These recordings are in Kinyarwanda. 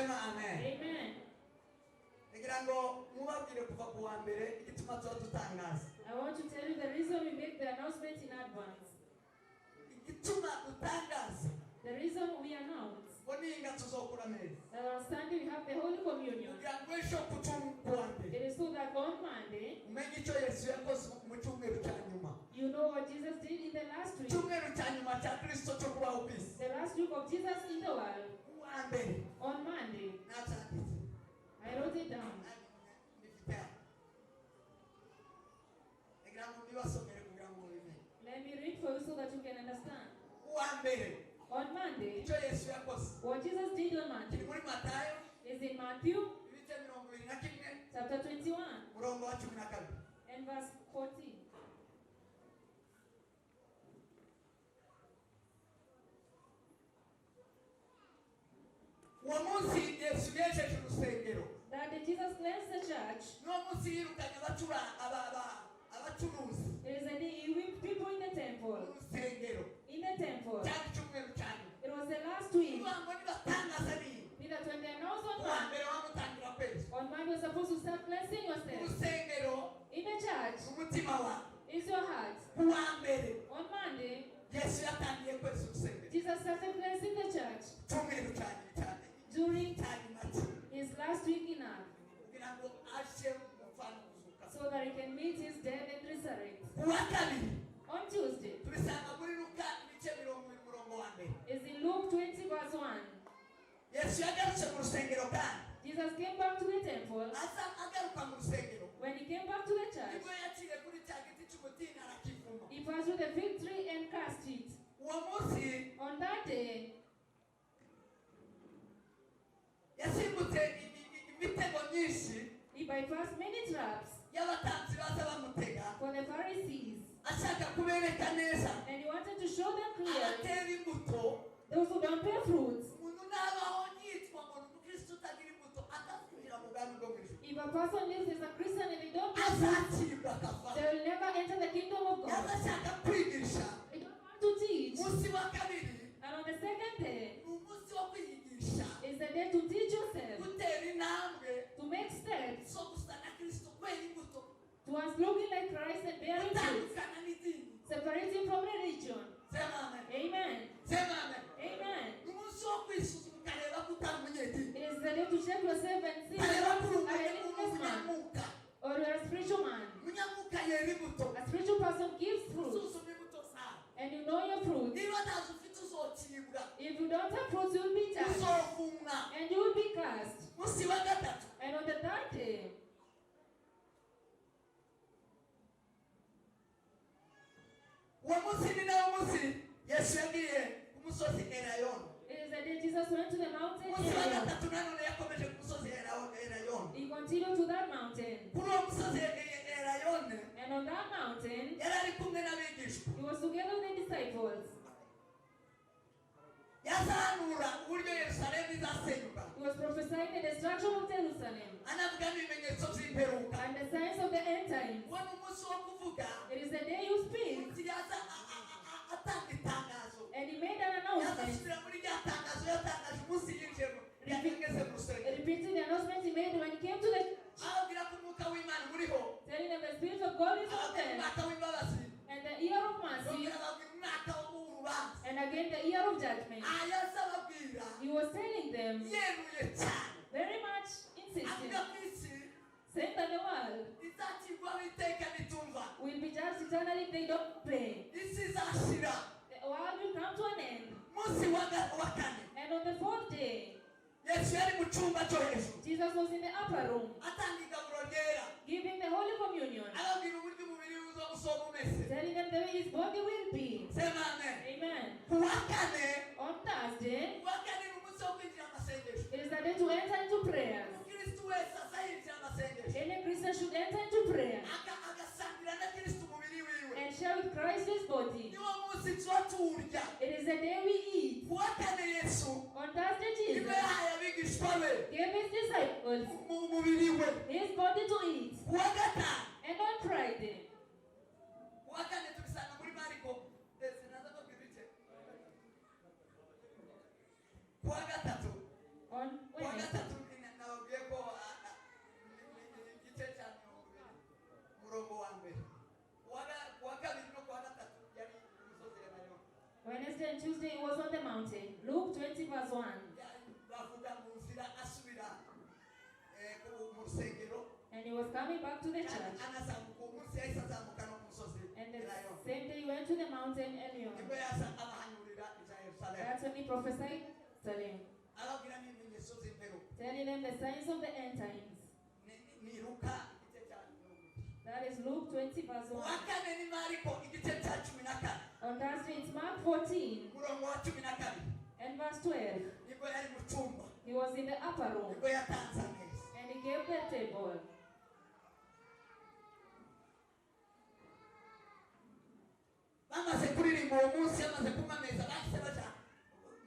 Sema amen. Amen. Ngira ngo mubabwire kuva ku wa mbere igituma tuba dutangaza. I want to tell you the reason we make the announcement in advance. Igituma dutangaza. The reason we announce Ngo ninga tuzokura amezi. that on Sunday we have the Holy Communion. Kugira ngo ejo ku wa mbere It is so that on Monday umenye icyo Yesu yakoze mu cyumweru cya nyuma. you know what Jesus did in the last week. Icyumweru cya nyuma cya Kristo cyo kubaho ku isi. The last week of Jesus in the world. Ku wa mbere On Monday, nabyanditse. I wrote it down. Ndifite hano. Ngira ngo mbibasomere kugira ngo mubimenye. Let me read for you so that you can understand. Ku wa mbere On Monday, icyo Yesu yakoze what Jesus did on kiri Monday muri Matayo is in Matthew ibice 21 chapter 21 murongo wa 12. and verse 14. Uwo munsi Yesu yejeje urusengero. That day Jesus cleansed the church. N'uwo munsi yirukanye abacuruzi It is the day he whipped people in the temple. mu rusengero. In the temple. Cyari icyumweru cya nyuma. It was the last week. Kuvuga ngo nibatangaza niba That when they announced on ku wa Monday, mbere wamutangira kwezi. on Monday you're supposed to start cleansing yourself. Urusengero In the church umutima wawe. is your heart. Ku wa mbere On Monday, Yesu yatangiye kweza urusengero. Jesus started cleansing the church Icyumweru cya nyuma during cya nyuma cye. his last week in earth, Kugira ngo aje gupfa no kuzuka. so that he can meet his death and resurrect. Ku wa kabiri On Tuesday tubisanga muri Luka ibice 20 umurongo wa mbere. is in Luke 20 verse 1. Yesu yagarutse mu rusengero kandi Jesus came back to the temple. aza agaruka mu rusengero When he came back to the church, nibwo yaciye kuri cya giti cy'umutini arakivuma. he passed through the fig tree and cast it. Uwo munsi On that day, yasimbutse imitego myinshi he bypassed many traps y'abatambyi baza bamutega for the Pharisees, ashaka kubereka neza and he wanted to show them clearly abatera imbuto. those who don't bear fruits. Umuntu nabaho yitwa ngo ni umukristo utagira imbuto atazinjira mu bwami bwo mu ijuru. If a person lives as a Christian and they don't bear fruits, Azacibwa akava. they will never enter the kingdom of God. Yaza ashaka kwigisha. They don't want to teach. Umunsi wa kabiri And on the second day ni umunsi wo kwiyigisha is the day to teach yourself, gutera intambwe to make steps zo gusa na Kristo kwera imbuto towards looking like Christ and bearing fruit, gutandukana n'idini. separating from religion. Sema amen. Amen. Sema amen. Amen. Ni umunsi wo kwisuzuma ukareba ko utari umunyedini. It is the day to check yourself and see ukareba ko if uri you are a religious man umunyamwuka. or you are a spiritual man. Umunyamwuka yera imbuto. A spiritual person gives fruit, Usuzuma imbuto zawe. and you know your fruit. Niba ntazo ufite uzocibwa. If you don't have fruit, you will be judged Uzovumwa. and you will be cast. Umunsi wa gatatu And on the third day, uwo munsi ni nawo munsi Yesu yagiye ku musozi Elayono. it is the day Jesus went to the mountain. Umunsi wa Elayon. gatatu nanone yakomeje ku musozi Elayono. He continued to that mountain. Kuri uwo musozi Elayono And on that mountain, yari ari kumwe n'abigishwa. he was together with the disciples. Yazahanura uburyo Yerusalemu izasenyuka. He was prophesying the destruction of Jerusalem Anavuga n'ibimenyetso by'imperuka. and the signs of the end times. Uwo ni umunsi wo kuvuga. It is the day you speak. Umunsi yaza atanga itangazo. And he made an announcement, Yazasubira muri rya tangazo yatangaje umunsi yinjiyemo. Yageze mu rusengero. repeating the announcement he made when he came to the church, Ababwira ko umwuka w'Imana uriho. telling them the Spirit of God is on Ababwira them, umwaka w'imbabazi. and the year of mercy, Yongera ababwira umwaka w'urubanza. and again the year of judgment. Ayaza ababwira He was telling them, yeruye cyane. very much insisting, Avuga ko isi saying that the world izacirwaho iteka nitumva. will be judged eternally if they don't pray. Isi izashira. The world will come to an end. Munsi wa kane And on the fourth day, Yesu yari mu cyumba cyo hejuru Jesus was in the upper room, atanga igaburo ryera giving the Holy Communion, ababwira uburyo umubiri we uzoba umeze. telling them the way his body will be. Sema amen. Amen. Ku wa kane On Thursday, ku wa kane ni umunsi wo kwinjira amasengesho. it is the day to enter into prayers. Umukristo wese aza yinjira amasengesho Any Christian should enter into prayer agasangira na Kristo umubiri wiwe. and share with Christ his body. Niwo munsi tuba tuwurya. It is the day we eat. Ku wa kane Yesu On Thursday, nibwo Jesus yahaye abigishwa be gave his disciples umubiri we. his body to eat. Ku wa gatanu And on Friday, ku wa kane tubisanga muri Mariko sinaza kubwira ibice. Ku wa gatatu on ku wa Wednesday, verse 1. Bavuga mu nzira asubira mu rusengero. And he was coming back to the church. Anazamuka uwo munsi yahise azamuka no ku musozi And the Elayono. same day he went to the mountain Elion. Nibwo yaza abahanurira ibya Yerusalemu. That's when he prophesied Jerusalem, ababwira n'ibimenyetso by'imperuka. Telling them the signs of the end times. Ni Luka igice cya 20. That is Luke 20 verse Uwa 1. kane ni Mariko igice cya 14. On Thursday it's Mark 14 umurongo wa 12. And verse 12. Nibwo yari mu cyumba. He was in the upper room nibwo yatanze ameza. And he gave the table. Bamaze kuririmba uwo munsi bamaze kunywa ameza bahise baja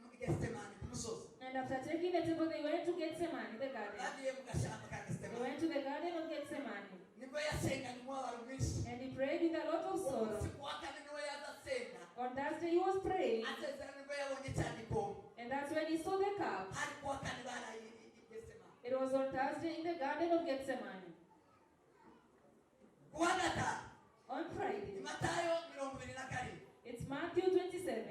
muri Getsemani ku musozi. And after taking the table, they went to Gethsemane, the garden. Bagiye mu gashyamba ka They Getsemani. went to the garden of Gethsemane. Nibwo yasenganye umubabaro mwinshi. And he prayed with a lot of Uwo sorrow. munsi ku wa kane niwe yaza asenga. On Thursday, he was praying. Asezera nibwo yabonye cya gikombe. And that's when he saw the cup. Hari ku wa kane baraye i Getsemani. It was on Thursday in the garden of Gethsemane. Ku wa gatanu On Friday, ni Matayo 27. It's Matthew 27.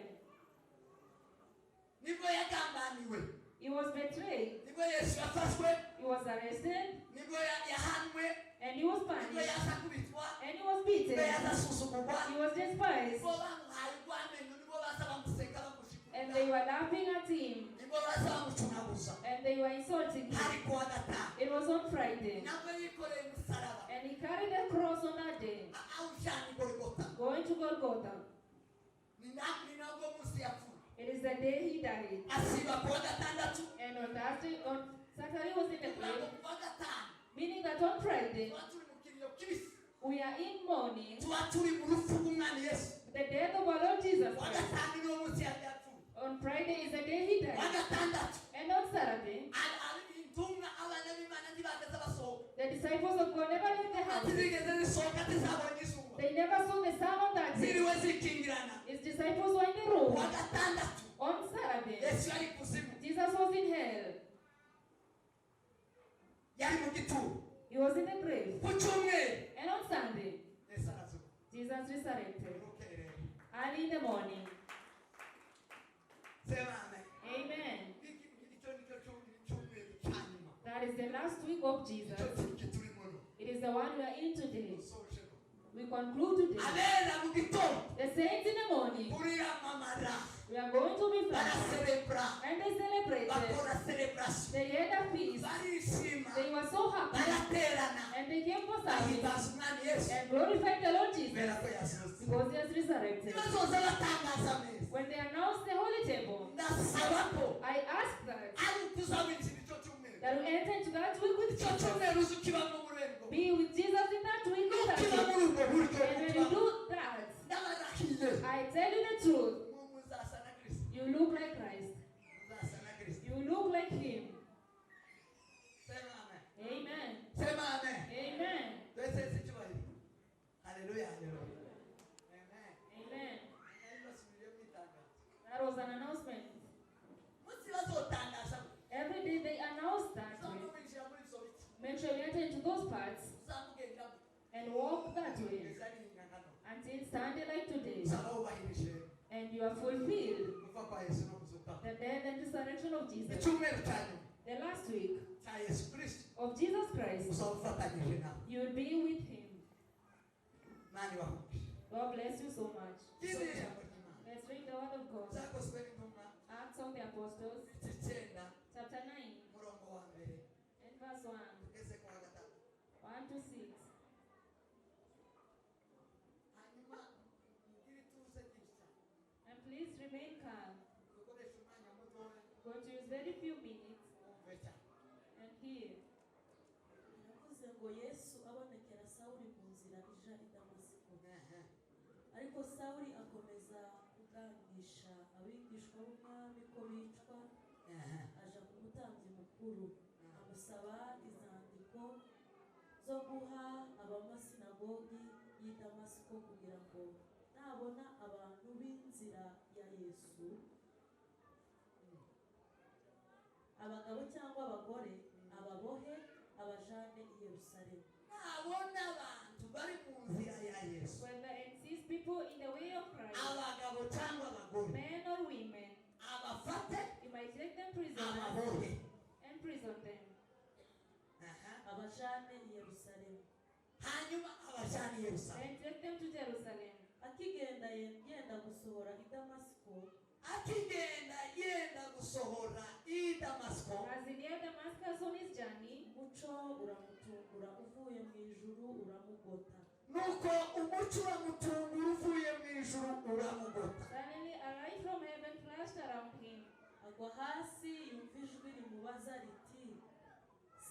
Nibwo yagambaniwe. He was betrayed. Nibwo Yesu yafashwe. He was arrested. Nibwo yahanwe. And he was Nibwo punished. yaza kubitwa. And he was Nibwo beaten. yaza asuzugurwa. He was despised. Nibwo bamuhaye urw'amenyo. Nibwo baza bamuseka bamushikuza. And they were laughing at him. Nibwo baza bamucunaguza. And they were insulting him. Hari ku wa gatanu. It was on Friday. Nabwo yikoreye umusaraba. And he carried the cross on that day, awujyana i Golgotha. Going to Golgotha. Ni nabwo munsi yapfuye. It is the day he died. Asiba ku wa gatandatu. And on Thursday, on Saturday was in the Kuvuga ngo grave, ku wa gatanu meaning that on Friday tuba turi mu kiriyo kibisi. We are in mourning tuba turi mu rupfu rw'umwami Yesu. The death of our Lord Jesus Ku wa Christ. gatanu niwo munsi yari yapfuye. On Friday is the day he Ku wa died. gatandatu And on Saturday, intumwa abana b'Imana ntibageze basohoka. The disciples of God never left the house. Ntizigeze zisohoka zizabonye izuba. They never saw the sun on that day. Ziriwe zikingirana. His disciples were in the Ku room. wa gatandatu On Saturday, Yesu yari kuzimu. Jesus was in hell. Yari mu gituro. He was in the grave. Ku cyumweru And on Sunday, Yesu arazuka. Jesus resurrected. Urukerera. Early in the morning. Sema amen. Amen. Iki icyo nicyo cyumweru cya nyuma. That is the last week of Jesus. Icyo kiki turimo no. It is the one we are in today. Dusoje no. We conclude today. Abera mu gitondo The saints in the morning, turiramamara. We are going to be fast. Baraserebra. And they celebrated. Bakora celebration. They had a feast. Barishima. They were so happy. Baraterana. And they came for service bahimbaza umwami Yesu and glorified the Lord Jesus kubera ko yazutse. Because he has resurrected. Nibazoza batangaza ameza. When they announced the holy table, ndasaba ko I asked that ari ukuzawinjira icyo cyumweru. That we enter into that week with Icyo Jesus. cyumweru uzi ukibamo muri ubwo Be with Jesus in that week with nukiba us. muri ubwo buryo And when you do that, ndabarahiye I tell you the truth, muzasa na Kristo. You look like Christ. Muzasa na Kristo. You look like him. Sema amen. Amen. Sema amen. Amen. Twese icyubahiro. Haleluya, haleluya. Amen. Amen. Nari basubiriye mu itangazo. That was an announcement. Munsi bazotangaza Every day they announce that uzamu way. winjira muri izo biti. Make sure you enter into those parts Uzamugenda and walk that way kugeza n'ingano. Until Sunday like today. Uzaba wubahirije And you are fulfilled gupfa kwa Yesu no kuzuka. The death and resurrection of Jesus. Icyumweru cya nyuma The last week cya Yesu Kristo of Jesus Christ, uzaba ufatanyije nawe. You will be with him. Imana ibahumbe. God bless you so much. Ikindi ijambo ry'Imana. Let's read the word of God. Zakozwe n'intumwa Acts of the Apostles, 9 chapter 9, umurongo wa mbere and verse 1, tugeze ku wa gatatu. 1 to 6. Hanyuma mugire ituze ryinshi cyane. And please remain calm. Dukoreshe umwanya mutoya We're going to use very few minutes wumve cyane. And hear. Yavuze ngo Yesu abonekera Sawuli mu nzira ija i Damasiko. Ariko Sawuli akomeza kugangisha abigishwa b'umwami ko bicwa, aja ku mutambyi mukuru amusaba izandiko zo guha abamasinagogi y'i Damasiko kugira ngo nabona abantu b'inzira ya Yesu, abagabo cyangwa abagore, ababohe abajane i Yerusalemu. Nabona abantu bari mu nzira ya Yesu, Whether it sees people in the way of Christ, abagabo cyangwa abagore, men or women, abafate he might might take them prisoners Ababohe. And prison them. Aha. Abajane i Yerusalemu. Hanyuma abajana i Yerusalemu. And take them to Jerusalem. Akigenda yenda gusohora i Damasiko, Akigenda yenda gusohora i Damasiko, As he neared Damascus on his journey, umuco uramutungura uvuye mu ijuru uramugota. Nuko umucyo uramutungura uvuye mu ijuru uramugota. Suddenly a light from heaven flashed around him. Agwa hasi yumva ijwi rimubaza riti: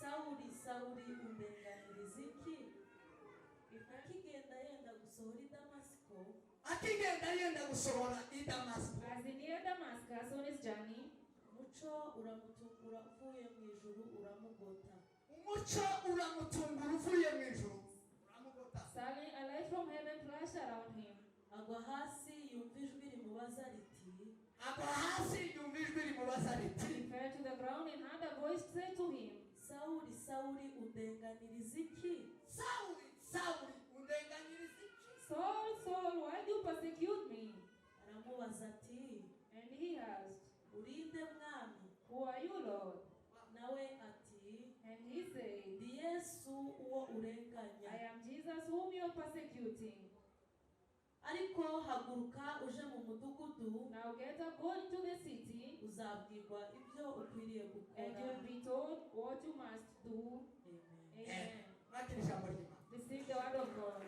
"Sawuli, Sawuli, undenganiriza iki?" Akigenda yenda gusohora i Damasiko, Akigenda yenda gusohora i Damasiko, As he neared Damascus on his journey, umucyo uramutungura uvuye mu ijuru uramugota. Umucyo uramutungura uvuye mu ijuru uramugota. Suddenly a light from heaven flashed around him. Agwa hasi yumva ijwi rimubaza riti: Agwa hasi yumva ijwi rimubaza riti: He fell to the ground and heard a voice say to him, "Sawuli, Sawuli, undenganiriza iki?" "Sawuli, Sawuli, undenganyiriza iki?" "Saul, Saul, why do you persecute me?" Aramubaza ati: And he asked, "Uri nde, Mwami?" "Who are you, Lord?" Nawe ati: And he said, "Ndi Yesu uwo urenganya. "I am Jesus whom you are persecuting. Ariko haguruka uje mu mudugudu, Now get up, go into the city, uzabwirwa ibyo ukwiriye gukora." and you'll be told what you must do." Amen. Amen. Mwakira ijambo ry'Imana. Receive the word of God.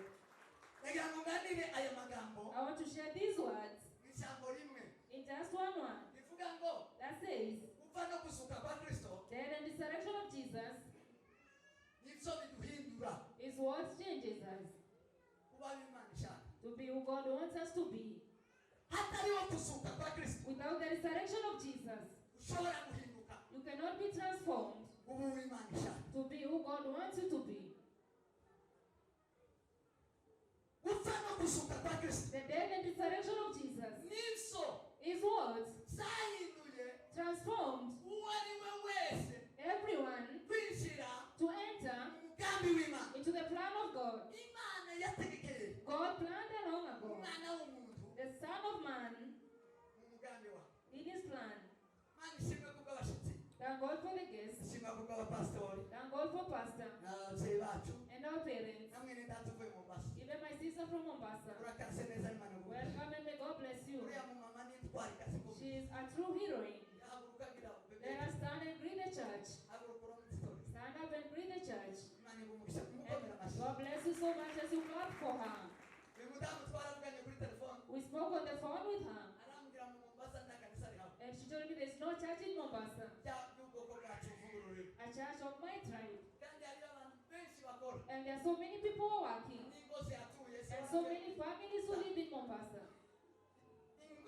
Ndagira ngo nganire aya magambo I want to share these words mu ijambo rimwe in just one word rivuga ngo that says, gupfa no kuzuka kwa Kristo death and resurrection of Jesus nibyo biduhindura is what changes us kuba abo Imana ishaka. To be who God wants us to be. Hatariho kuzuka kwa Kristo, Without the resurrection of Jesus, ushobora guhinduka you cannot be transformed ubu uw'Imana ishaka. To be who God wants you to be. Gupfa no kuzuka kwa Kristo The death and resurrection of Jesus nibyo is what byahinduye transformed uwo ari we wese everyone kwinjira to enter mu mugambi w'Imana. Into the plan of God. Imana yategekeye God planned long ago umwana w'umuntu the Son of Man mu mugambi wawe. In his plan. Imana ishimwe kubw'abashyitsi. Thank God for the guests. Ishimwe kubw'abapasitori Thank God for pastor n'ababyeyi bacu and our parents. na mwene data uvuye Mombasa. Even my sister from Mombasa. Urakaze neza, Imana iguhe. Welcome and may God bless you. Uriya mumama ni intwarikazi kuko She is a true heroine. Yahaguruka agira Let us stand and greet the church. Haguruka uramutsitore. Stand up and greet the church. Imana iguhe umugisha And kumukomera amashyi. God bless you so much as you clap for her. Uyu mudamu twaravuganye kuri telefone. We spoke on the phone with her. Arambwira mu Mombasa nta kanisa rihaba And she told me there's no church in Mombasa, by'ubwoko bwacu uvuga ururimi, a church of my tribe. Kandi hariyo abantu benshi bakora And there are so many people who are working. N'ingo zihatuye. And so many families who live in Mombasa.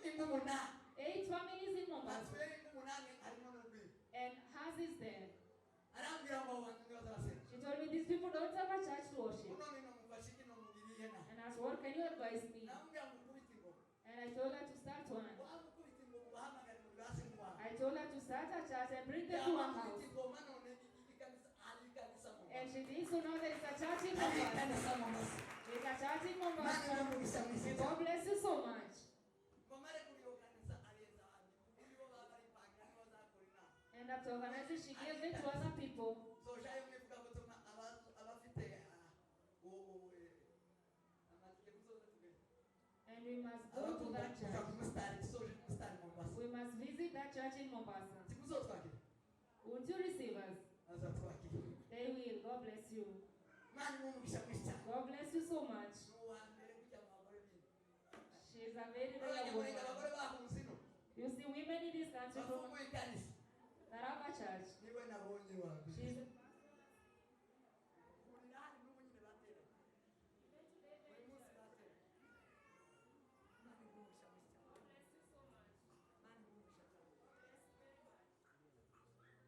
Ingo umunani. 8 families in Mombasa. Batuye ingo umunani harimo n'urwiri. And hers is there. Arambwira ngo abo bantu ntibazasenga. She told me these people don't have a church to worship. None nomufasha iki nomugiriye na And asked, "What can you advise me?" Namubwira ngo ukubite ingoma. And I told her to start one. Wamukubita ingoma ubahamagare mu bwase mu wawe. I told her to start a church and bring them to her house. Yamukubita ingoma none ikanisa hari ikanisa mu And she did so. Now there is a church in hari Mombasa. Ikanisa Mombasa. There is a church in Imana Mombasa. iramugisha mu May izina. God bless you so much. Ngo mare kuriyoganiza areza abandi nibo baba baripangira nibo bazakora inama. And after organizing, she gave it to other people. Zojayo mwivugabutumwa abafite amatike muzoze tugende. And we must go to Abakunda that kuja church. ku musitari tuzoje ku musitari Mombasa. We must visit that church in Mombasa. Timuzotwakira. Won't you receive us? Bazatwakira. They will. God bless you. Imana imuhe umugisha mwinshi cyane. God bless you so much. Ni uwa mbere kujya mu bagore b'ino. She is a very rare Abanyamurenge woman. abagore bahunze ino You see women in this country from bafunguye ikanisa. Taraba Church. Niwe nabonye wa mbere. She's Hurira hano n'ubu nyine bateranye buri munsi bateranye. Imana iguhe umugisha mwinshi cyane. Imana iguhe umugisha cyane.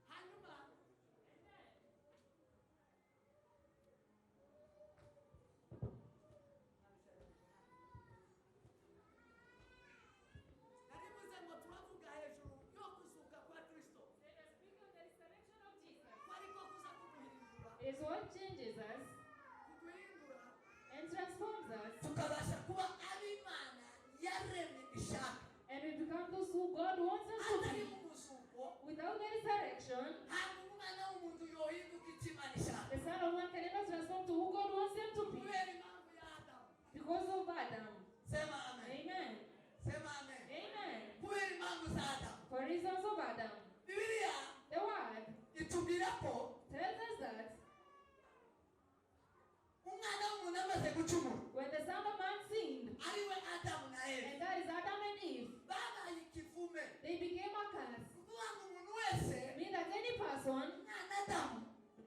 Hanyuma narivuze ngo turavuga hejuru yo kuzuka kwa Kristo ko ariko kuza kuduhindura is what changes us kuduhindura and transforms us, tukabasha kuba ab'Imana yaremye ishaka. And we become those who God wants us to Atari be. mu muzuko. perfection, Ntabwo umwana w'umuntu yohinduka icyo Imana ishaka. The Son of Man can never transform to who God wants him to be Kubera impamvu ya Adamu. Because of Adam. Sema amen. Amen. Sema amen. Amen. Kubera impamvu za Adamu. For reasons of Adam. Bibiliya The word itubwira ko tells us that umwana w'umuntu amaze gucumura, when the Son of Man sinned, ariwe Adamu na Eva, and that is Adam and Eve, babaye ikivume. They became a curse. Kuvuga ngo umuntu wese, Meaning that any person umwana Adamu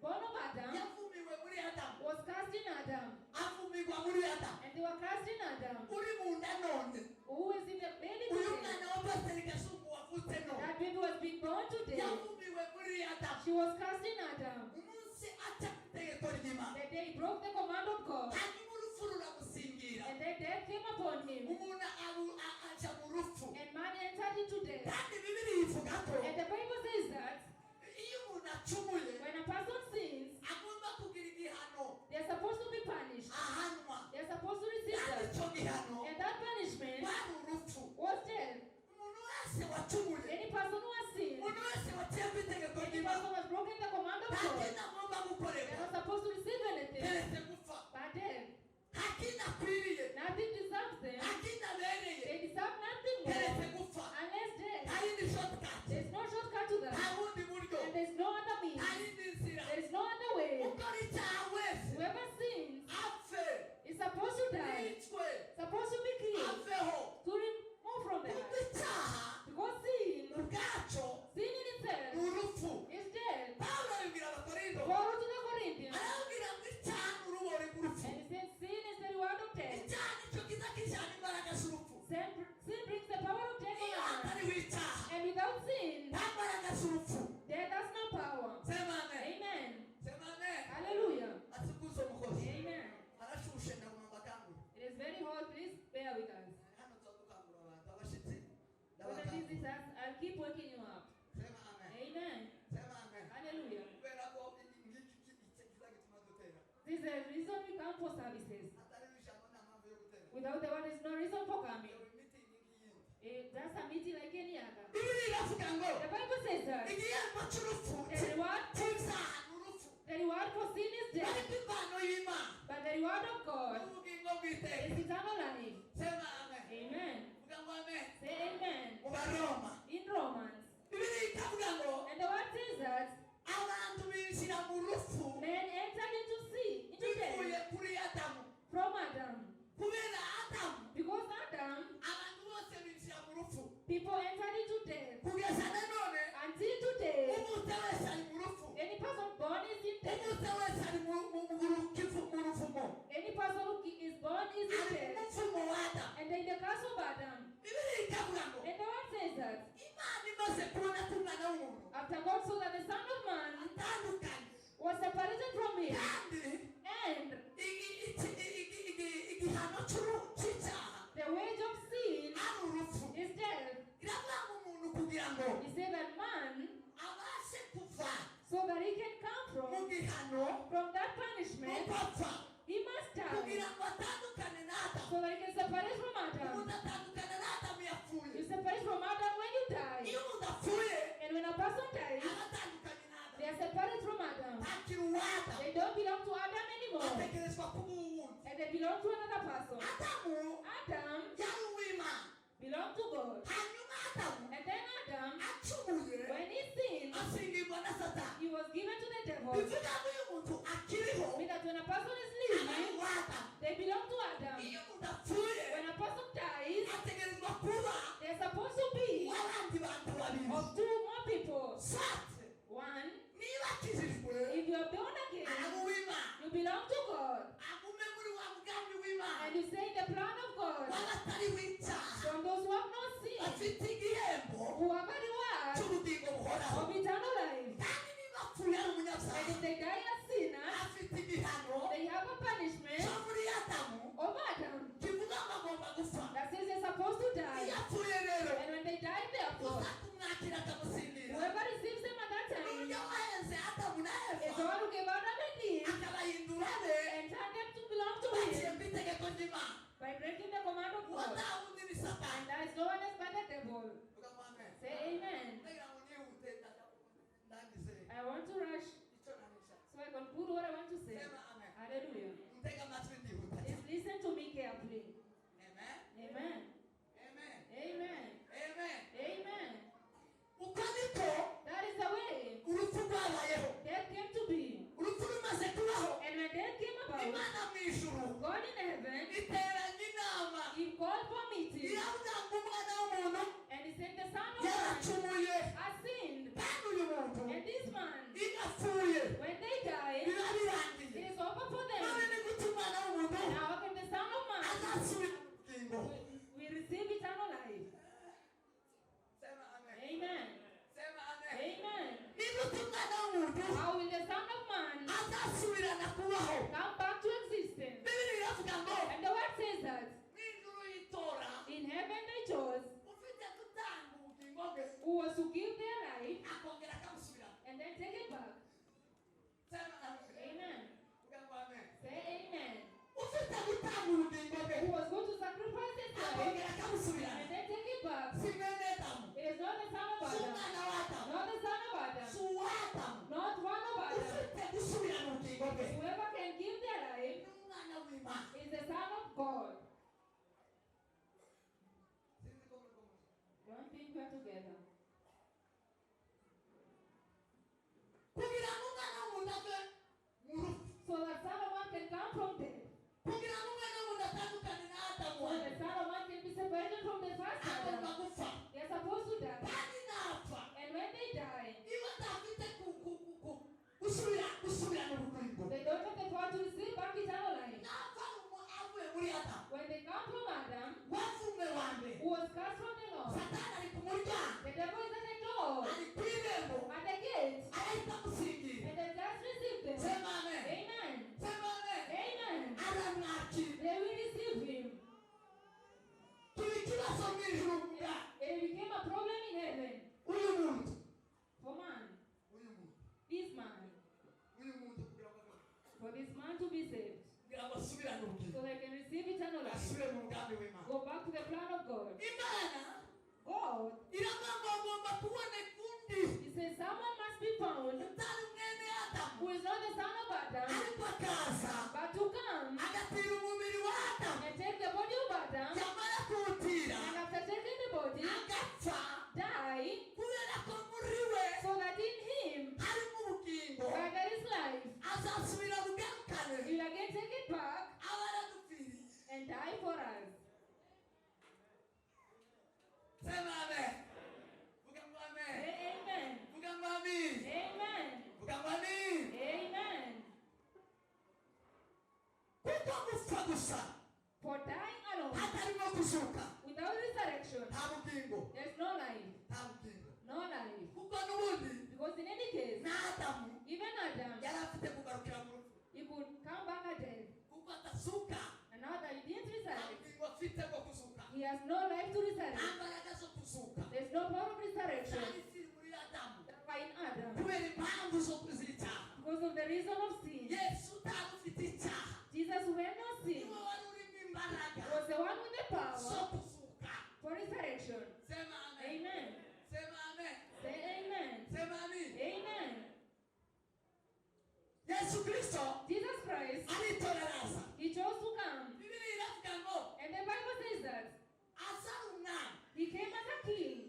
born of Adam yavumiwe muri Adamu, was cursed in Adam, avumirwa muri Adamu. And they were cursed in Adam. Uri mu nda none, Who is in the baby uyu today? Mwana wa pasiteri Gashumba wavutse none, That baby was being born today. yavumiwe muri Adamu. She was cursed in Adam. Umunsi aca ku itegeko ry'Imana, The day he broke the command of God, hanyuma urupfu ruramusingira. And then death came upon him, Umuntu aja mu rupfu. And man entered into death. Kandi Bibiliya ivuga ko And the Bible says that iyo umuntu acumuye, when a person sins, agomba kugira igihano, they are supposed to be punished. ahanwa. They are supposed to receive Kandi that. icyo gihano And that punishment rwari urupfu. Was death. Umuntu wese wacumuye, Any person who has sinned, umuntu wese waciye ku itegeko any ry'Imana, person who has broken the command of nta God, kindi agomba they are gukorerwa not supposed to receive anything keretse gupfa. But death. Nta kindi akwiriye, Nothing deserves them. nta kindi abereye They deserve nothing more keretse gupfa. Unless death. Nta yindi shortcut, There's no shortcut to nta that. bundi buryo, And there's no other means. nta yindi nzira. There is no other way. Ukora icyaha wese Whoever sins apfe, is supposed to die, yicwe, supposed to be killed, aveho. To remove from the Kuko earth. icyaha Because sin, ubwacyo sin in itself ni urupfu. Is death. Pawulo abibwira Abakorinto, Paul wrote to the Corinthians, arababwira ngo icyaha ni urubori rw'urupfu. And he said sin is the reward of death. Icyaha nicyo kiza kijyana imbaraga z'urupfu. Sin brings the power of death Iyo on us. hatariho icyaha, And without sin, nta mbaraga z'urupfu. Death has no power. Sema amen. Amen. Sema amen. Hallelujah. Asukuze umukozi. Amen. Arashushe, ndaguma mbakangura. It is very hot. Please bear with us. Hano tuba dukangura abantu, abashyitsi For the ndabakangura. visitors, I'll keep waking you up. Sema amen. Amen. Sema amen. Hallelujah. Kubera ko ngiki kiza gituma dutera. This is the reason we come for services. Hatariho ijambo, nta mpamvu yo gutera. Without the word, there's no reason for coming. Iyo meeting nk'iyindi. That's a meeting like any other. Bibiliya iravuga ngo The Bible says that igihembo cy'urupfu, the reward, cy'ibyaha ni urupfu, the reward for sin is death, ariko impano y'Imana but the reward of God ni ubugingo bw'iteka. Is eternal life. Sema amen. Amen. Vuga ngo amen. Say amen. Mu Baroma, In Romans, Bibiliya ikavuga ngo and the word says that abantu binjira mu rupfu men entered into sin, into bivuye death kuri Adamu. From Adam. Kubera Adamu, Because Adam, abantu bose binjira mu rupfu. People entered into death. Kugeza nanone, Until today, uvutse wese ari mu rupfu. Any person born is in death. Uvutse wese ari mu ruvumo. Any person who is born is in Ari mu death. muvumo wa Adamu. And in the curse of Adam. Bibiliya ikavuga ngo And the word says that Imana imaze kubona ko umwana w'umuntu after God saw that the Son of Man atandukanye, was separated from him, kandi and igihano cy'icyaha the wage of sin ari urupfu, is death. Iravuga ngo umuntu kugira ngo He said that man, abashe kuva so that he can come mu gihano, from that punishment, nuko apfa, he must die. Kugira ngo atandukane na Adamu. So that he can separate from Adam. Umuntu atandukana na Adamu yapfuye. You separate from Adam when you die. Iyo umuntu apfuye, And when a person dies, aba atandukanye na they Adamu. are separate from Adam. Ntakiri uwa Adamu. They don't belong to Adam anymore. Ategerezwa kuba uwundi. And they belong to another person. Adamu Adam yari uw'Imana. Belonged to God. Hanyuma Adamu And then Adam, acumuye, when he sinned, asingirwa na Satani. He was given to the devil. Bivuga ngo iyo umuntu akiriho, Meaning that when a person is aba ari living, uwa Adamu. They belong to Adam. Iyo umuntu apfuye, When a person dies, ategerezwa kuba they're supposed to be uw'abandi bantu babiri. Of two more people. Sate, One, niba akijijwe, if you are born again, araba uw'Imana, you belong to God. Agume muri wa mugambi w'Imana And you say the plan of God w'abatari w'icyaha, from those who have no sin, bafite igihembo who have a reward cy'ubugingo buhoraho. Of eternal life. Kandi niba apfuye ari umunyabyaha, And if they die as sinners, afite igihano they have a punishment cyo muri Adamu of Adam kivuga ngo agomba gupfa. That says they're supposed to die. Iyo apfuye rero, And when they die, therefore, uza kumwakira akamusindira, whoever receives them at that time n'uburyo wahenze Adamu na is the Eva one who gave Adam and Eve akabahindura be and turned them to belong to baciye him ku itegeko ry'Imana. By breaking the command of Uwo God. nta wundi ni Satani. And there is no one else but the devil. Vuga ngo amen. Say amen. Ndagira ngo nihute, ndangize. Kubaho. Come back to existence. Bibiliya iravuga ngo And the word says that mu ijuru yitora in heaven they chose ufite gutanga ubugingo bwe who was to give their life akongera akamusubirana. And then take it back. Sema amen. Amen. Vuga ngo amen. Say amen. Ufite gutanga ubugingo bwe Who was going to sacrifice his life akongera akamusubirana. And then take it back. Si mwene Adamu, It is not the son of si Adam, umwana wa Adamu, not the son of Adam, si uwa Adamu not one of Adam. ufite gusubirana ubugingo bwe Whoever can give their life ni umwana w'Imana. Is the son of God. Sinzi ko muri kumwe. Don't think we're together. Kugira ngo umwana w'umuntu ave mu rupfu, So that Son of Man can come from death. Kugira ngo umwana w'umuntu atandukane na Adamu So wa the Son of Man can be separated from the first agomba Adam. Gupfa. They are supposed to die. Kandi napfa And when they die, niba adafite ku- ku- ku- ku- gusubira gusubirana ubugingo they don't have the power to receive back eternal life. Napfa umu- avuye muri Adamu When they come from Adam, wavumwe wa mbere who was cast from the Lord, Satani ari ku muryango the devil is at the door, ari ku irembo at the gate, arahita amusingira. And they just receive them. Sema amen. Amen. Sema amen. Amen. Aramwakira. They will receive him. Kiba ikibazo mu ijuru bwa It became a problem in heaven uyu muntu for man, uyu muntu this man, uyu muntu kugira ngo ave- for this man to be saved, kugira ngo asubirane ubugingo so they can receive eternal life. Asubire mu mugambi w'Imana. Go back to the plan of God. Imana God, iravuga ngo agomba kuboneka undi He says, someone must be found utari mwene Adamu who is not the son of Adam, ariko akaza but to come agatira umubiri wa Adamu and take the body of Adam, yamara kuwutira and after taking the body, agapfa die, kubera ko muri we so that in him, harimo ubugingo where there is life, azasubira bugarukane he will again take it back aba yaradupfiriye. And die for us. Sema amen. Vuga ngo amen. Say amen. Vuga ngo amen. Amen. Vuga ngo amen. Amen. Kuko gupfa gusa For dying alone, hatarimo kuzuka without resurrection, nta bugingo there's no life. Nta bugingo No life. Kuko n'ubundi Because in any case, na Adamu even Adam, yari afite kugarukira mu rupfu he could come back at death. Kuko atasuka And now that he didn't nta resurrect, bugingo afite bwo kuzuka he has no life to Nta resurrect. mbaraga zo kuzuka There's no power of resurrection zari ziri muri Adamu that were in Adam kubera impamvu zo kuz'icyaha. Because of the reason of sin. Yesu utari ufite icyaha Jesus, who had no sin, niwe wari urimo imbaraga was the one with the zo power kuzuka. For resurrection. Sema amen. Amen. Sema amen. Say amen. Sema amen. Amen. Yesu Kristo Jesus Christ, aritora araza. He chose to come. Bibiliya iravuga ngo And the Bible says that aza ari umwami. He came as a king.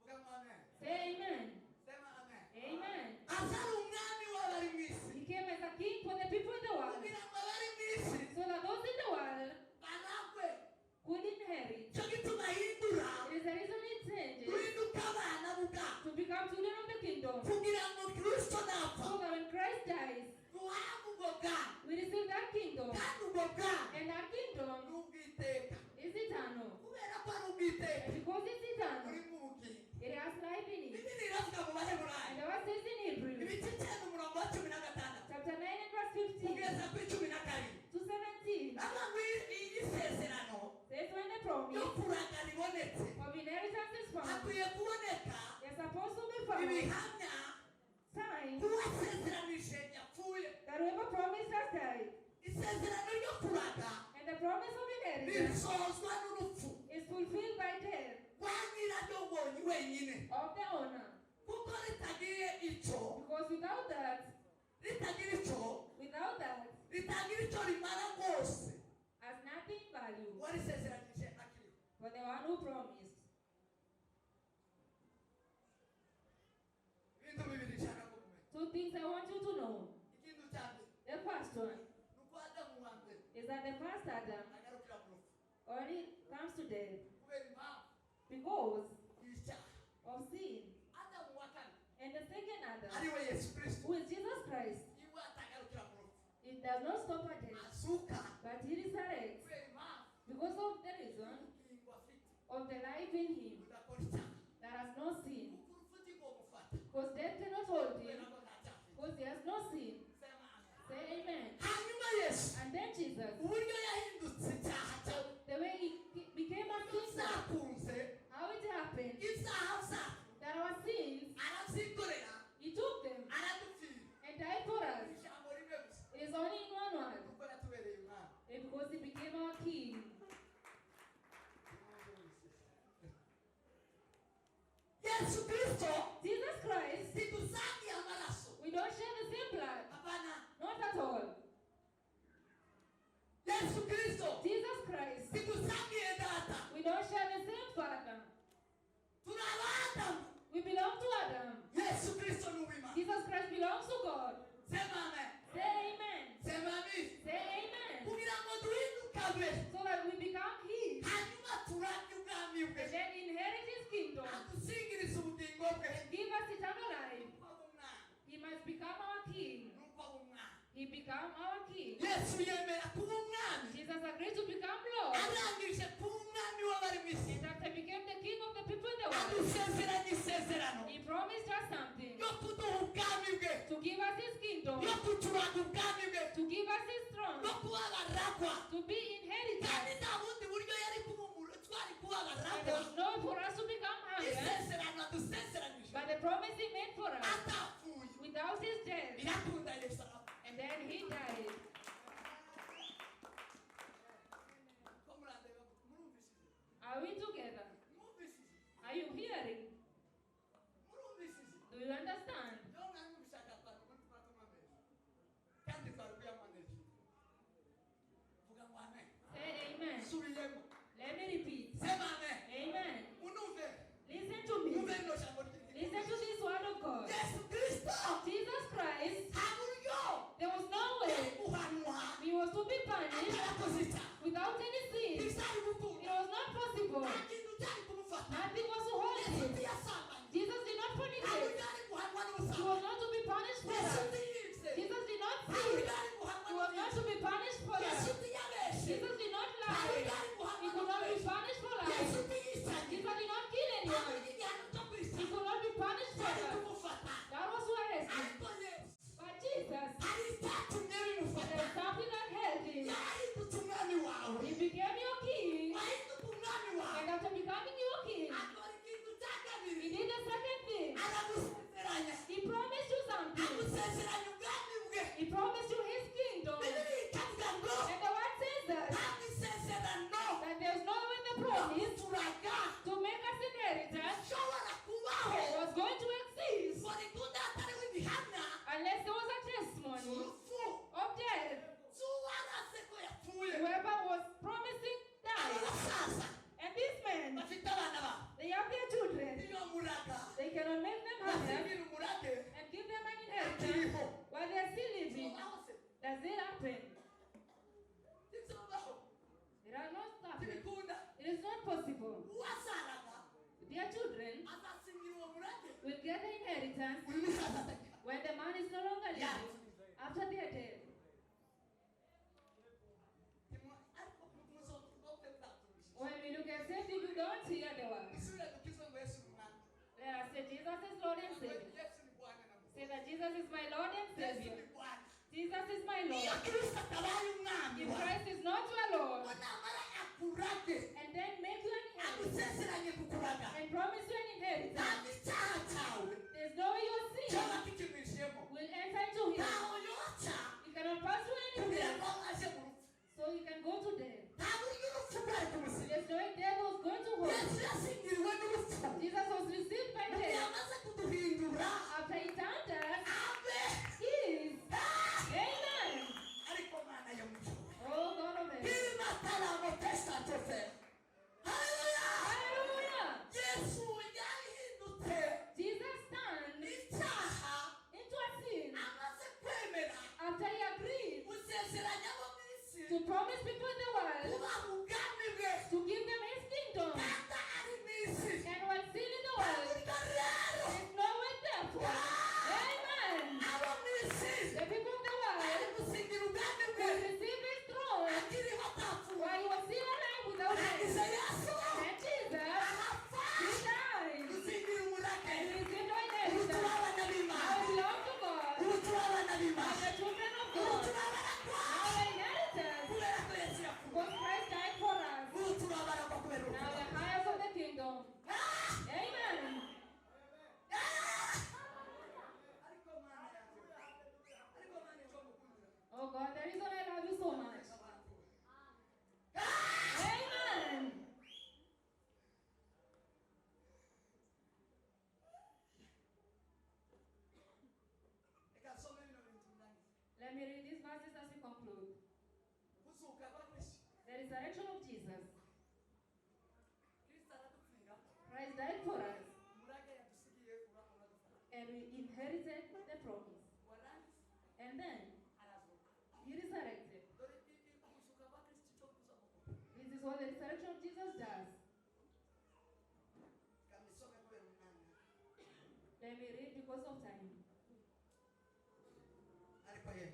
Vuga ngo amen. Say amen. Sema amen. Amen. Aza ari umwami w'abari mu isi He came as a king for the people in the world, kugira ngo abari mu isi so that those in the world baragwe. Could inherit. Cyo gituma ahindura It is the reason it changes duhinduka abana b'ubwami to become children of the kingdom, kugira ngo Kristo napfa so that when Christ dies, duhabwe ubwo bwami we receive that kingdom. Kandi ubwo bwami And that kingdom ni ubw'iteka is eternal. Kubera ko ari ubw'iteka And because it's eternal, burimo ubugingo. It has life in it. Bibiliya iravuga mu Baheburayo And the verse says in Hebrews, ibice 9 umurongo wa 16 chapter 9 and verse 15 kugeza kuri 17 to 17, avuga ngo iyi sezerano says when the yo promise kuraga ribonetse of inheritance is found, hakwiye kuboneka they're supposed to be found ibihamya signs kuwasezeranije yapfuye. That whoever promised has died. Isezerano ryo kuraga And the promise of inheritance risozwa n'urupfu is fulfilled by death rwa nyiraryo wonyi wenyine of the owner. Kuko ritagiye icyo Because without that, ritagira icyo without that, ritagira icyo rimara rwose has nothing value uwarisezeranije akiriho. For the one who promised. Ibintu bibiri nshaka ko mumenya. Two things I want you to know. Ikintu cya mbere The first one ni uko Adamu wa mbere is that the first Adam agarukira mu rupfu only comes to death kubera impamvu because y'icyaha. Of sin. Adamu wa kane And the second Adam, ariwe Yesu Kristo who is Jesus Christ, iwe atagarukira mu rupfu it does not stop at death, azuka but he resurrects kubera impamvu because of the reason y'ubugingo afite of the life in him budakora icyaha that has no sin. Kuko urupfu ntigomufata Because death cannot hold him, kubera ko nta cyaha afite. because he has no sin. Sema amen. Say Jesus, Uburyo yahindutse icyaha cyawe. The way he became a sinner, Byakunze how it happened ibyaha byacu that our sins, arabyikorera he took them aradupfira. And died for us. Ijambo rimwe gusa. It is only in one word. Kuko yatubereye umwami. And because he became our king. Yesu Kristo Jesus Christ, ntidusangiye amaraso. We don't share the same blood. Apana. Not at all. Yesu Kristo Jesus Christ, ntidusangiye data. We don't share the same father. Turi abadamu. We belong to Adam. Yesu Kristo ni uw'Imana. Jesus Christ belongs to God. Sema amen. Say amen. Sema amen. Say amen. Kugira ngo duhinduke abe So that we become his hanyuma turage ubwami bwe and then inherit his kingdom adusingirize ubugingo bwe. And give us eternal life. Nuko aba umwami. He must become our king. Nuko aba umwami. He become our king. Yesu yemera kuba umwami Jesus agreed to become Lord. Arangije kuba umwami w'abari mu isi And after became the king of the people in the world, adusezeranya isezerano he promised us something yo kuduha ubwami bwe to give us his kingdom, yo kuturaga ubwami bwe to give us his throne, no kuba abaragwa to be kandi inheritors. Nta bundi buryo yari kuba umuntu twari kuba And there abaragwa was no for us to become heirs, isezerano adusezeranyije but the promise he made for us atapfuye without his death. Birakunda Yesu arapfa. And then he died. Ko murandeba murumvishije Are we together? Mwumvishije Are you hearing? Murumvishije Do you understand? Niyo mwari mubishaka twari kunywa amezi kandi twari kuyanywa neza vuga ngo amen. Say amen. Subiyemo. Let me repeat. Sema amen. Amen. Unumve. Listen to me. Mwumve rino jambo ry'Imana. Listen to this word of God. Yesu Kristo Jesus Christ, nta buryo there was no way yari guhanwa he was to be punished atarakoze icyaha. Without any sin. Ntibyari It gukunda. Was not possible. Nta kintu cyari kumufata. Nothing was to hold Yesu him. ntiyasambanye. Jesus did not Nta fornicate. buryo yari guhanwa He n'ubusambanyi. was not to be punished for Yesu that. ntiyibye. Jesus did not Nta sin. buryo yari guhanwa He was not n'ubwicanyi. to be punished for Yesu that. ntiyabeshe. Jesus did not Nta lie. buryo yari guhanwa He could not be n'ubwicanyi. punished for Yesu lying. ntiyisanye. Jesus did not kill Nta anyone. buryo igihano cyo He kwisana could not be punished for cyari that. kumufata. That was who arrested him. Ariko Yesu But Jesus, hari icyatumye bimufata. there's something that held him. Yarahindutse umwami wawe. He became your king. Wahinduka umwami wawe And after becoming your king, akora ikintu cya he kabiri. did the second thing. Aragusezeranya. He promised you something. Agusezeranya ubwami bwe. He promised you his kingdom. Bibiliya ikavuga ngo And the word says that, nta isezerano that there's no way the yo promise kuturaga to make us inheritors ishobora kubaho was going to exist ngo rikunde hatariho ibihamya unless there was a testimony z'urupfu of death. z'uwarase ko yapfuye. Whoever was promising Abo died. basaza And these men, bafite abana babo they have their children. niyo muraga They cannot make them heirs basigira umurage and give them an inheritance akiriho. While they are still living. Bibaho se? Does it happen? Ntibibaho. It are not happening. Ntibikunda. It is not possible. Uwazaraga Their children azasingira uwo murage will get the inheritance uyu musaza atagira when the man is no longer living, after they are dead. Ariko muzote mwatumishije. When we look at safety, we don't hear the word. Isubire dukizwe ngo Yesu ni umwami. Let us say Jesus is Lord and Savior. Yesu ni Bwana na Mwokozi. Say that Jesus is my Lord and Yesu Savior. ni Bwana. Jesus is my Iyo Lord. Kristo atabaye umwami If wawe Christ is not your Lord, ngo namara akurage and then make you an inheritance agusezeranye kukuraga and promise you an inheritance, ntabwo icyaha cyawe there's no way your sin cyaba kikimwishemo will enter into him. Ntaho yoca He cannot pass through kugira anything, ngo aje mu rupfu. So he can go to death. Nta buryo urupfu bwari kumusiga. There's no way death was going to hold. Yesu yasingiriwe n'urupfu Jesus was received by mu gihe death. amaze kuduhindura After he turned us, abe he is. Amen. Ariko Mana yo mu ijuru Oh God of heaven. Imataramo tesatose haleluya. Hallelujah. Yesu yarahindutse Jesus turned icyaha into a sin amaze kwemera after he agreed gusezeranya abo mu isi to promise people in the world kubaha ubwami bwe to give them his kingdom. Kandi ari mu isi And while still in the world, buryo rero there's no way therefore. Amen. Abo mu isi The people of the ari world gusingira ubwami bwe will receive his throne akiriho atapfuye while he was still alive without death. arangiza Yesu And Jesus, arapfa he died. gusingira umurage. And he received our Ubu inheritance. turi abana b'Imana. Now we belong to God Ubu turi abana b'Imana. and the children of Ubu God. turi abaragwa. Our inheritance. Because Christ died for us. Ubu turabaragwa kubera Now urupfu. we are heirs of the kingdom. Amen. Ariko Mana yanjye, ariko Mana icyo mukundira. Oh God, the reason I love you so much. Abantu. Amen. Reka nsome bino bintu ndangize. Let me read these verses as we conclude. Kuzuka kwa Kristo. The resurrection of Jesus. Kristo aradupfira. Christ died for us, Umurage yadusigiye uradufata. And we inherited the promise. Warangiza And then arazuka. He resurrected. Dore kuzuka kwa Kristo icyo kuza gukora. This is what the resurrection of Jesus does. Reka mbisome kubera umwanya. Let me read because of time. Ariko yewe,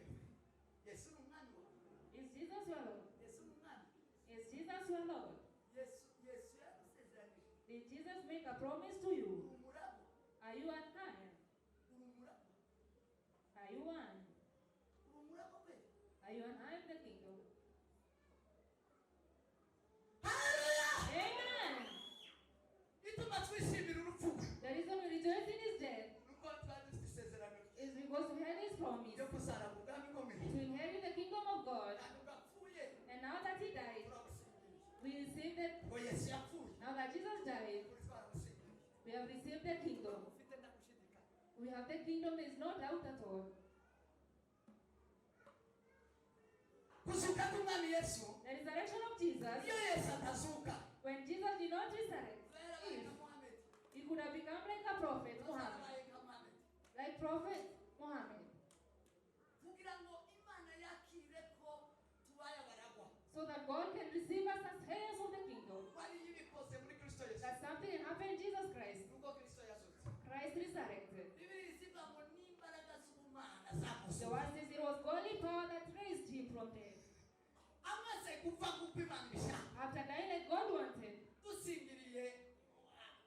Yesu ni umwami wawe. Is Jesus your Lord? Yesu ni umwami. Is Jesus your Lord? Yesu yagusezeranije. Did Jesus make a promise to you? Uri umuragwa. Are you an heir? Uri umuragwa. Are you one? Uri umuragwa kweli. Are you an heir in the kingdom? Haleluya! Amen. Ituma twishimira urupfu rwe The reason we rejoice in his death nuko twari dufite isezerano is because we had his promise ryo kuzaragwa ubwami bwo mu ijuru. To inherit the kingdom of God. Kandi ubwo apfuye And now that he died, turabusingiye. We received it. Ngo Yesu yapfuye Now that Jesus died, kuri twarabusingiye. We have received the kingdom. Ufite ndagushidikanya. We have the kingdom, there is no doubt at all. Kuzuka k'umwami Yesu, The resurrection of Jesus, iyo Yesu atazuka, when Jesus did not resurrect, yarabaye nka Muhammed. He could have become like a prophet Muhammad. Yarabaye nka Muhammed. Like Prophet Muhammad. Kugira ngo Imana yakire ko tubaye abaragwa, So that God can receive us as heirs of the kingdom. wari yibikoze muri Kristo Yesu. That something happened in Jesus Christ. Nuko Kristo yazutse. Christ resurrected. Bibiliya izivuga ngo n'imbaraga z'ubumana The zamuzuye. word says it was godly power that raised him from death. Amaze gupfa nk'uko Imana ibishaka, After dying like God wanted, dusingiriye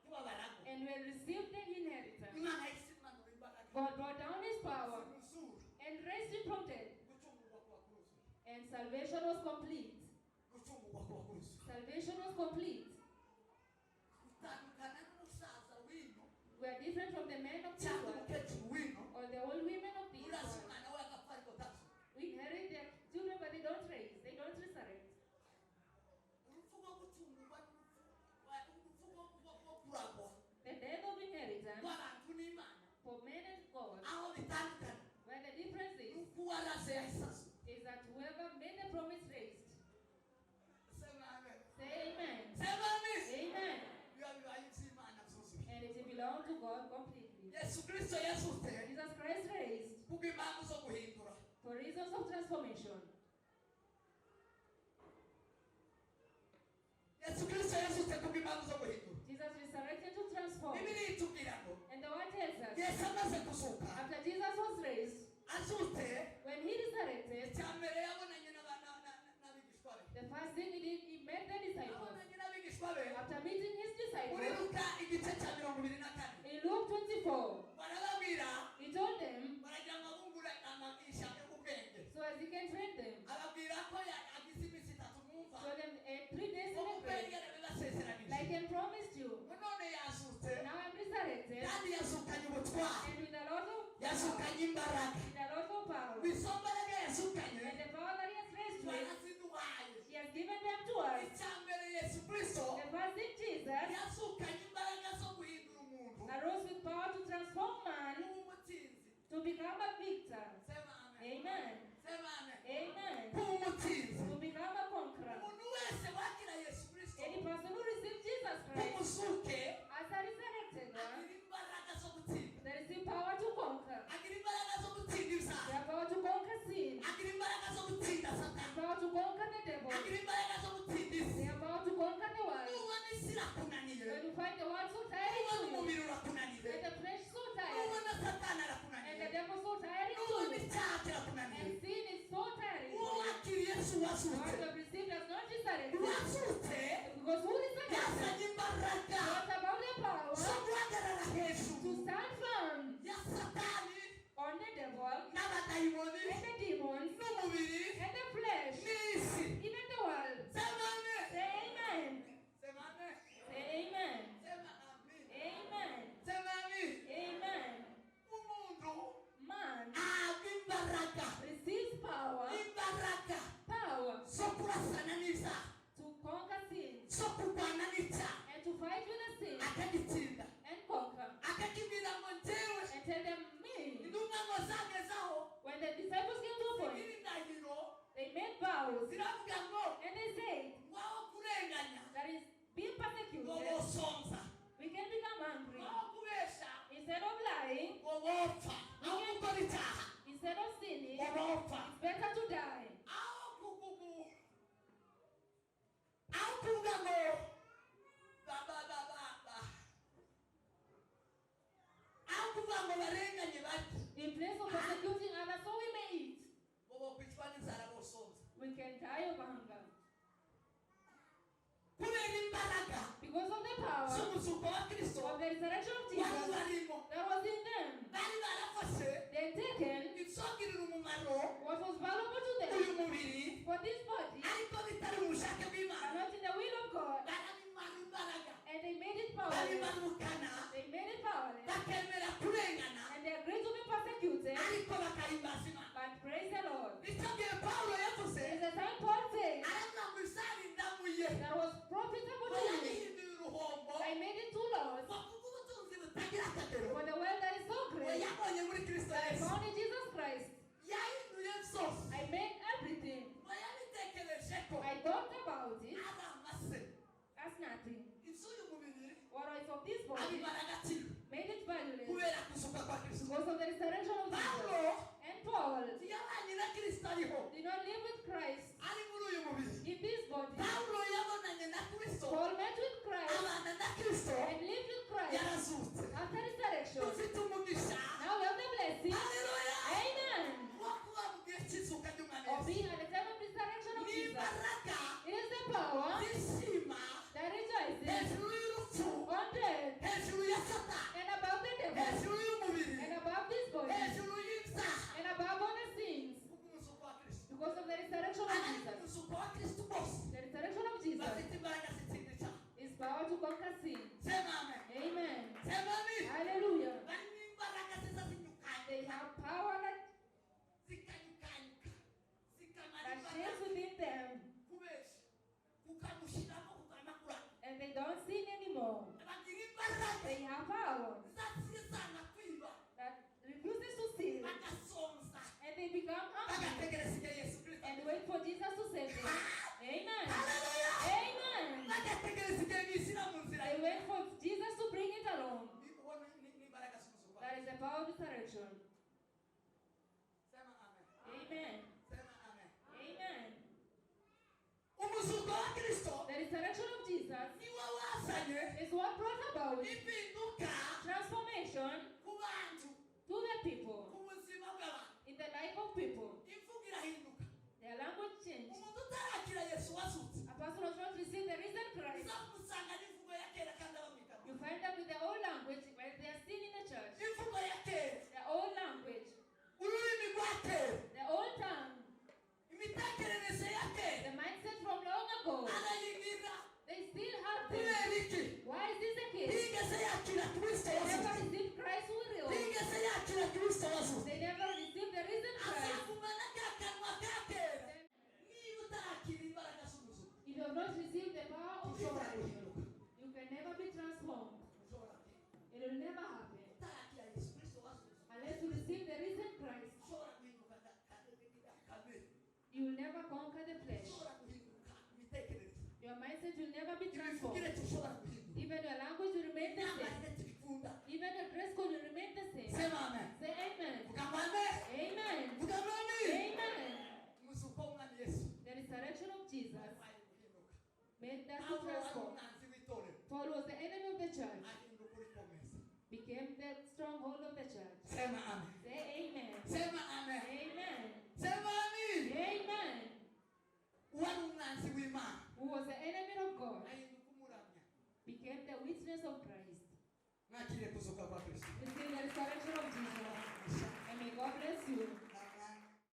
tubabaragwa, and we received the inheritance, Imana yahise imanura imbaraga, God brought down his power zimuzura. And raised him from death. Gucungurwa kuba kuzuye. And salvation was complete. Gucungurwa kuba kuzuye. Salvation was complete. Gutandukana n'umusaza w'ino We are different from the men of this cyangwa world umukecuru w'ino or the old women of this uraza world. umwana we agapfa ariko atazuka. We inherit their children, but they don't raise, they don't resurrect. Urupfu rwo gucungurwa n'urupfu urupfu rwo kuragwa The death of inheritance rw'abantu n'Imana, for men and God, aho bitandukana where the difference is, nuko uwaraze yahise azuka. Is that whoever made the promise raised. Sema amen. Say amen. Sema amen. Amen. Biba bibaye iby'Imana byuzuye. And it belongs to God completely. Yesu Kristo yazutse Jesus Christ raised kubw'impamvu zo guhindura. For reasons of transformation. Yesu Kristo yazutse kubw'impamvu zo guhindura. Jesus resurrected to transform. Bibiliya itubwira ngo And the word tells us, Yesu amaze kuzuka, after Jesus was raised, azutse, when he resurrected, icya mbere yabonanye n'abigishwa be. The first thing he did, he met the disciples. Yabonanye n'abigishwa be After meeting his muri disciples, Luka igice cya 24. In Luke 24, Barababwira, he told them, baragira ngo abungure ijambo ubwenge, so as he can train them, ababwira ko agize iminsi 3 mwumva told them 3 days in the ubwo grave, yarabibasezeranije, like I promised you. ngo none yazutse, Now I'm resurrected, kandi yazukanye ubutwari, and with a lot of yazukanye imbaraga. with a lot of power. Izo mbaraga yazukanye And the power that he has raised with, twaraziduhaye. He has given them to us. Icya mbere Yesu Kristo The first thing, Jesus yazukanye imbaraga zo guhindura umuntu arose with power to transform man kuba umutsinzi. To become a victor. Sema amen. Amen. Sema amen. Amen. Kuba umutsinzi. To become a conqueror. Umuntu wese wakira Yesu Kristo Any person who receives Jesus Christ k'umuzuke as a resurrected one, agira imbaraga zo gutsinda. There is the power to conquer. Agira imbaraga zo gutsinda ibyaha. The power to conquer sin. Agira imbaraga zo gutsinda Satani. The power to conquer the devil. Agira imbaraga zo gutsinda isi. The power to conquer the world. Nubona isi irakunaniye, When you find the world so tiring nubona to you, umubiri urakunaniye, and the flesh so tired, nubona Satani and the arakunaniye, devil so tiring to nubona you, icyaha kirakunaniye, and sin is so tiring to uwo you, wakiriye Yesu the wazutse, one you have received has not resurrected. wazutse Because who resurrected? yazanye imbaraga What about the power zo guhagarara to hejuru stand firm ya Satani on the devil n'abadayimoni and the demons n'umubiri and the flesh, n'isi? Even the world? out Ziravuga ngo and they say ngo aho kurenganya that is being ngo persecuted, bosonza, we can become hungry. ngo aho kubesha Instead of lying, ngo bopfa, aho gukora icyaha instead of sinning, ngo bopfa, it's better to die. aho kugugu aho kuvuga ngo ba ba ba ba ba aho kuvuga ngo barenganye bati In place of persecuting others so we may eat, ngo bokwicwa n'inzara bosonza we can die of hunger. Kubera imbaraga Because of the power z'umuzuko wa Kristo of the resurrection of wari Jesus ubarimo that was in them, bari barafashe they taken ibizogirira umumaro what was valuable to them uyu mubiri for this body ariko bitari mu bushake and bw'Imana not in the will of God, barabimara imbaraga and they made it powerless. babimanukana They made it powerless, bakemera kurengana and they agreed to be persecuted, ariko bakahimbaza Imana. but praise the Lord. Icyo gihe Pawulo yavuze It's the time Paul said aravuga ngo izarindamuye that was profitable ngo to me. yabihinduye uruhombo I made it too loss ngo kubw'ubutunzi butagira akagero for the wealth that is so ngo great yabonye muri Kristo that I Yesu found in Jesus Christ. Yahinduye byose I made everything. Ngo yabitekereje ko I thought about it ari amase as nothing. iby'uyu mubiri What is of this body abimara agaciro made it valueless kubera kuzuka kwa Kristo. because of the resurrection of Jesus. Pawulo And Paul ntiyabanye na Kristo ariho did not live with Christ ari muri uyu mubiri. in this body. Pawulo yabonanye na Kristo Paul met with Christ abana na Kristo and lived with Christ yarazutse. After resurrection. Dufite umugisha Now we have the blessing. Haleluya Amen. wo kuba mu gihe cy'izuka ry'Umwami Of Yesu. being at the time of resurrection of Ni Jesus. imbaraga It is the power zishima that rejoices hejuru y'urupfu on death hejuru ya Satani and above the devil hejuru y'umubiri and above this body hejuru y'ibyaha and above all the sins kubw'umuzuko wa Kristo. Because of the resurrection of Abari mu Jesus. muzuko wa Kristo bose The resurrection of Jesus bafite imbaraga zitsinda icyaha. Is power to conquer sin. Sema amen. Amen. Sema amen. Hallelujah. Barimo imbaraga ziza zinyukanyuka They have power that, zikanyukanyuka zikamara that imbaraga shares within them kubesha kukamushyiramo kukamakura and they don't sin anymore. Bagira imbaraga They have power zazizana kwiba that refuses to sin bagasonza and they become hungry bagategereza igihe Yesu Kristo and wait for Jesus to save them. Amen. Haleluya Amen. bagategereza igihe bishyira mu nzira They wait for Jesus to bring it along. Ubona ni imbaraga z'umuzuko. That is the power of resurrection. Sema amen. Amen. Sema amen. Amen. Umuzuko wa Kristo The resurrection of Jesus niwo wazanye is what brought about impinduka transformation ku bantu to the people, ku buzima bw'abantu. In the life of people. Imvugo irahinduka. Their language changed. Umuntu utarakira Yesu wazutse A person who has not received the risen Christ, uzamusanga n'imvugo ya kera kandi aba mu ikanisa. You find them with their old language when they are still in the church. Imvugo ya kera Their old language, ururimi rwa kera their old tongue, imitekerereze ya kera the mindset from long ago. Arayigira. They still have them. Kubera iki? Why is this the case? Ntiyigeze yakira Kristo They never wazutse. received Christ who rose. Ntiyigeze yakira Kristo wazutse. They never received the risen Christ. Azagumana ka kanwa ka kera niba utarakira imbaraga z'umuzuko If you have not received the power of ntushobora God, guhinduka. You can never be transformed. Ntushobora guhinduka It will never happen. utarakira Yesu Kristo wazutse. Unless you receive the risen Christ, Ushobora guhinduka kamere you will never conquer the flesh. ushobora guhinduka imitekerereze Your mindset will never be transformed. imivugire tushobora guhinduka Even your language will remain the same. imyambarire tubikunda. Even your dress code will remain the same. Sema amen. Say amen. Vuga ngo amen.